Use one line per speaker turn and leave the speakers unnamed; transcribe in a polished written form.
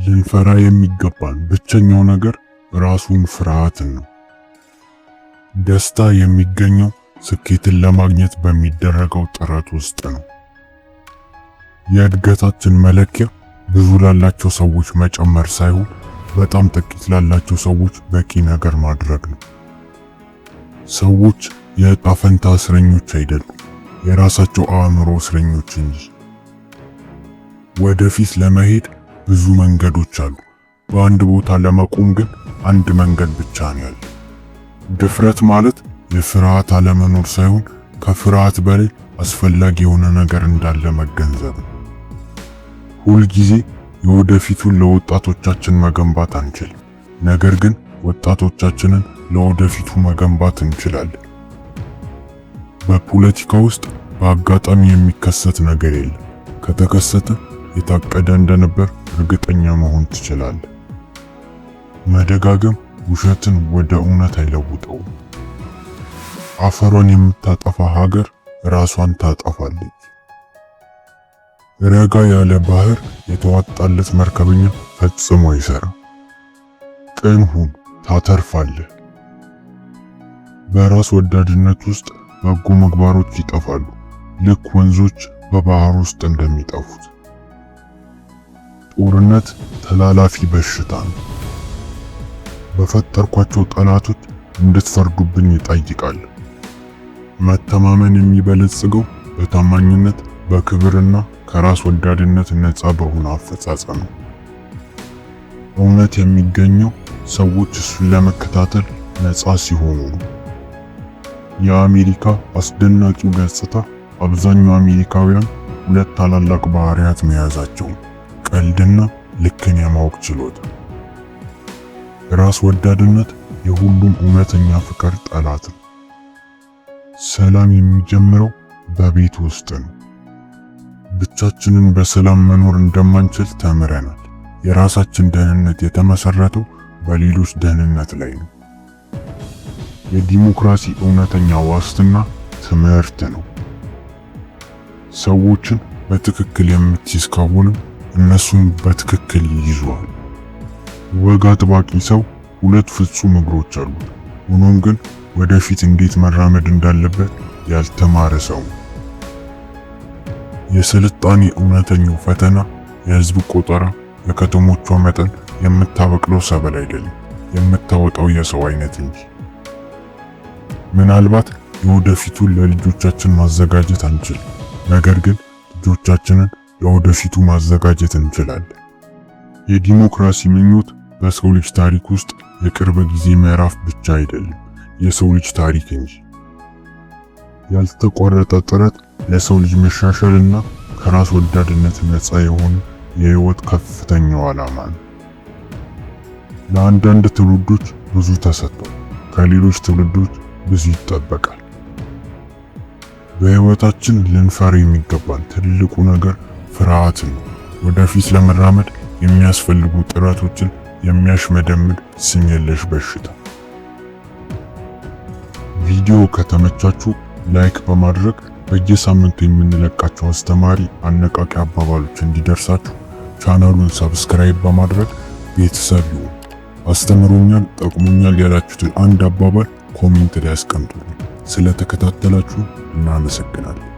ልንፈራ የሚገባን ብቸኛው ነገር ራሱን ፍርሃትን ነው። ደስታ የሚገኘው ስኬትን ለማግኘት በሚደረገው ጥረት ውስጥ ነው። የእድገታችን መለኪያ ብዙ ላላቸው ሰዎች መጨመር ሳይሆን በጣም ጥቂት ላላቸው ሰዎች በቂ ነገር ማድረግ ነው። ሰዎች የዕጣ ፈንታ እስረኞች አይደሉም፣ የራሳቸው አእምሮ እስረኞች እንጂ። ወደፊት ለመሄድ ብዙ መንገዶች አሉ። በአንድ ቦታ ለመቆም ግን አንድ መንገድ ብቻ ነው ያለው። ድፍረት ማለት የፍርሃት አለመኖር ሳይሆን ከፍርሃት በላይ አስፈላጊ የሆነ ነገር እንዳለ መገንዘብ ነው። ሁልጊዜ የወደፊቱን ለወጣቶቻችን መገንባት አንችልም፣ ነገር ግን ወጣቶቻችንን ለወደፊቱ መገንባት እንችላለን። በፖለቲካ ውስጥ በአጋጣሚ የሚከሰት ነገር የለም። ከተከሰተ የታቀደ እንደነበር እርግጠኛ መሆን ትችላለህ። መደጋገም ውሸትን ወደ እውነት አይለውጠውም። አፈሯን የምታጠፋ ሀገር ራሷን ታጠፋለች። ረጋ ያለ ባህር የተዋጣለት መርከበኛ ፈጽሞ አይሰራም። ቅን ሁን፣ ታተርፋለህ። በራስ ወዳድነት ውስጥ በጎ ምግባሮች ይጠፋሉ፣ ልክ ወንዞች በባህር ውስጥ እንደሚጠፉት። ጦርነት ተላላፊ በሽታ ነው። በፈጠርኳቸው ጠላቶች እንድትፈርዱብኝ እጠይቃለሁ። መተማመን የሚበለጽገው በታማኝነት፣ በክብርና ከራስ ወዳድነት ነፃ በሆነ አፈጻጸም ነው። እውነት የሚገኘው ሰዎች እሱን ለመከታተል ነፃ ሲሆኑ ነው። የአሜሪካ አስደናቂው ገጽታ አብዛኛው አሜሪካውያን ሁለት ታላላቅ ባህሪያት መያዛቸው፣ ቀልድና ልክን የማወቅ ችሎታ። ራስ ወዳድነት የሁሉም እውነተኛ ፍቅር ጠላት ነው። ሰላም የሚጀምረው በቤት ውስጥ ነው። ብቻችንን በሰላም መኖር እንደማንችል ተምረናል። የራሳችን ደህንነት የተመሰረተው በሌሎች ደህንነት ላይ ነው። የዲሞክራሲ እውነተኛ ዋስትና ትምህርት ነው። ሰዎችን በትክክል የምትይዝ ከሆነ እነሱም በትክክል ይይዙሃል። ወግ አጥባቂ ሰው ሁለት ፍጹም እግሮች አሉት። ሆኖም ግን ወደፊት እንዴት መራመድ እንዳለበት ያልተማረ ሰው። የስልጣኔ እውነተኛው ፈተና የህዝብ ቆጠራ፣ የከተሞቿ መጠን የምታበቅለው ሰብል አይደለም፣ የምታወጣው የሰው አይነት እንጂ። ምናልባት የወደፊቱን ለልጆቻችን ማዘጋጀት አንችልም፣ ነገር ግን ልጆቻችንን ለወደፊቱ ማዘጋጀት እንችላለን። የዲሞክራሲ ምኞት በሰው ልጅ ታሪክ ውስጥ የቅርብ ጊዜ ምዕራፍ ብቻ አይደለም፣ የሰው ልጅ ታሪክ እንጂ። ያልተቋረጠ ጥረት ለሰው ልጅ መሻሻልና ከራስ ወዳድነት ነፃ የሆነ የህይወት ከፍተኛው ዓላማ ነው። ለአንዳንድ ትውልዶች ብዙ ተሰጥቷል፣ ከሌሎች ትውልዶች ብዙ ይጠበቃል። በህይወታችን ልንፈራ የሚገባን ትልቁ ነገር ፍርሃት ነው። ወደፊት ለመራመድ የሚያስፈልጉ ጥረቶችን የሚያሽመደምድ ስም የለሽ በሽታ። ቪዲዮ ከተመቻችሁ like በማድረግ በየሳምንቱ የምንለቃቸው አስተማሪ አነቃቂ አባባሎች እንዲደርሳችሁ ቻናሉን subscribe በማድረግ ቤተሰብ ይሁኑ። አስተምሮኛል፣ ጠቅሞኛል ያላችሁትን አንድ አባባል comment ላይ አስቀምጡልኝ። ስለተከታተላችሁ እናመሰግናለን።